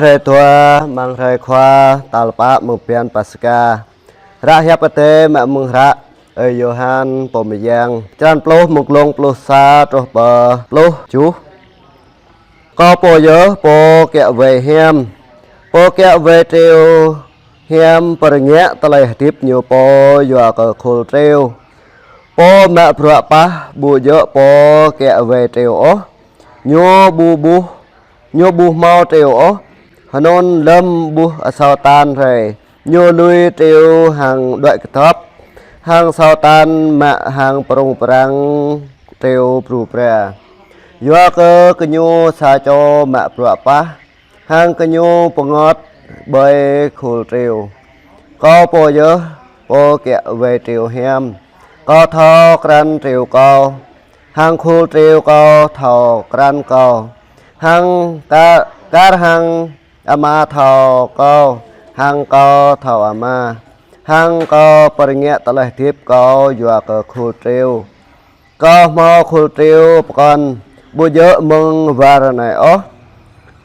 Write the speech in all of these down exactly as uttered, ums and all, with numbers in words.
Hrơi dua amăng hrơi khua tal pă mơ̆ng bơyan Paskha. Hră hiăp Adai mă mơ̆ng hră Ơi Yôhan pô mơyang, črăn pluh mơ̆ng glông pluh sa truh pơ pluh tơjuh. Kâo pô yơh pô kiă wai hiam. Pô kiă wai triu hiam pơrơngiă tơlơi hơdip ñu pô yua kơ khul triu. Pô mă bruă pah ƀu djơ̆ pô kiă wai triu ôh. Ñu ƀu ƀuh, ñu ƀu hmâo triu ôh. Hơnŭn lơ̆m ƀuh asâo tan rai, ñu lui triu hăng đuaĭ kơdŏp, hăng asâo tan mă hăng prŭng prăng triu bru bra. Yua kơ gơñu sa čô mă bruă pah, hăng gơñu pơngot ƀơi khul triu. Kâo pô yơh pô kiă wai triu hiam. Kâo thâo krăn triu kâo, hăng khul triu kâo thâo krăn kâo, hăng ka-, kar hăng Ama thâo kâo, hăng kâo thâo Ama, hăng kâo pơrơngiă tơlơi hơdip kâo yua kơ khul triu. Kâo hmâo khul triu pơkŏn, ƀu djơ̆ mơ̆ng war anai ôh.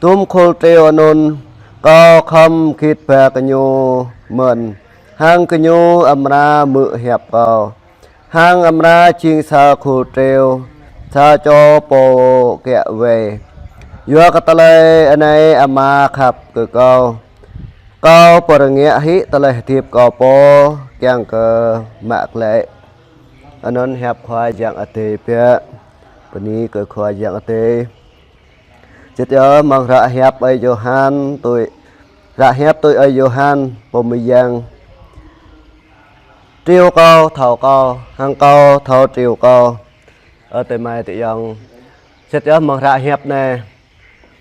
Dŭm khul triu anŭn kâo khŏm git ba gơñu mơ̆n, hăng gơñu amra hmư̆ hiăp kâo. Hăng amra jing sa khul triu, sa čô pô kiă wai. Yua kơ tơlơi anai Ama khăp kơ kâo. Kâo pơrơngiă hĭ tơlơi hơdip kâo pô kiăng kơ mă glaĭ. Anŭn hiăp Khua Yang Adai biă. Bơni kơ Khua Yang Adai. Sĭt yơh amăng hră hiăp Ơi Yôhan tui, hră hiăp tui Ơi Yôhan pô mơyang. Triu kâo thâo kâo, hăng kâo thâo triu kâo. Ơ adơi amai adơi ayŏng. Sĭt yơh amăng hră hiăp anai,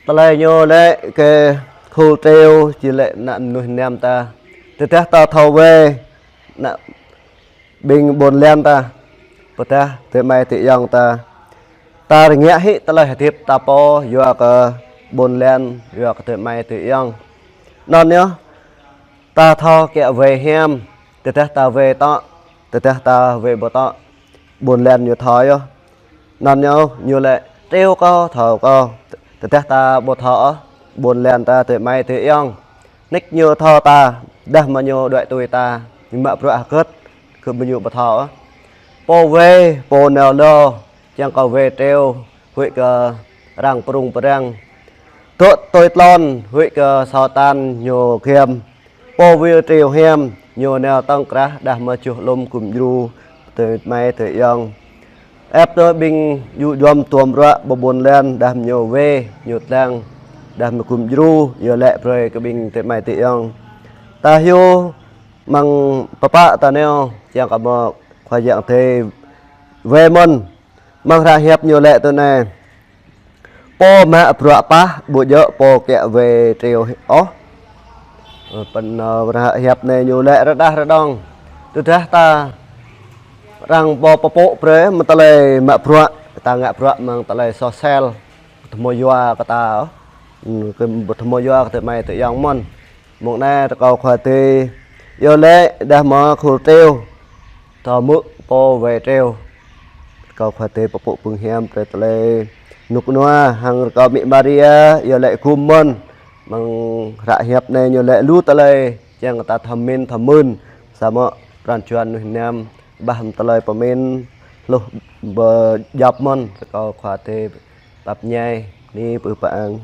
tơlơi ñu laĭ kơ khul triu či laĭ ană mơnuih hiam ta. Tơdah ta thâo wai ană ƀing ƀôn lan ta, pơdah adơi amai adơi ayŏng ta, ta rơngiă hĭ tơlơi hơdip ta pô yua kơ ƀôn lan, yua kơ adơi amai adơi ayŏng. Anŭn yơh, ta thâo kiă wai hiam. Tơdah ta wai tŏ, tơdah ta wai ƀu tŏ, ƀôn lan ñu thâo yơh. Anŭn ñu, ñu laĭ triu kâo thâo kâo. Tơdah ta ƀu thâo ôh, ƀôn lan ta adơi amai adơi ayŏng, nik ñu thâo ta, dah mơ̆ ñu đuaĭ tui ta, ñu mă bruă hơgĕt, kơ mơ̆ ñu ƀu thâo ôh. Pô wai, pô nao lô, čang kơ wai triu, huĭ kơ arăng prŭng prăng. Dŏ tui tlôn, huĭ kơ asâo tan ñu giăm. Pô wai triu hiam, ñu nao tŏng krah dah mơ̆ čuh lŏm gum djru adơi amai adơi ayŏng. Ĕp tui ƀing djŭ djom tuôm ruă ƀơi ƀôn lan, dah mơ̆ ñu wai, ñu tlang, dah mơ̆ gum djru, yơh laĭ brơi kơ ƀing adơi amai adơi ayŏng. Ta hyu amăng pơpă ta nao, čang kơ mơ̆ Khua Yang Adai wai mơ̆n. Amăng hră hiăp ñu laĭ tui anai. Pô mă bruă pah ƀu djơ̆ pô kiă wai triu ôh. Ơ, pơ anŭn hră hiăp anai ñu laĭ rơđah rơđông. Tơdah ta arăng pô pơpŭ brơi mơ̆ng tơlơi mă bruă, ta ngă bruă mơ̆ng tơlơi soh sel, ƀu hmâo yua kơ ta ôh. Ư, kơ ƀu hmâo yua kơ adơi amai adơi ayŏng mơ̆n. Mơ̆ng anai rơkâo Khua Adai, yơh laĭ dah mơ̆ khul triu thâo hmư̆ pô wai triu. Rơkâo Khua Adai pơpŭ pơ̆ng hiam brơi tơlơi rơnŭk rơnua, hăng rơkâo Mĭ Maria, yơh laĭ gum mơ̆n. Amăng hră hiăp anai ñu laĭ lu tơlơi, čang ta thâo mĭn thâo mưn, samơ̆ pran jua mơnuih hiam, ƀah mơ̆ng tơlơi pơmĭn, hluh ƀơi djŏp mơ̆n, rơkâo Khua Adai pap ñai, ni pơư pơang.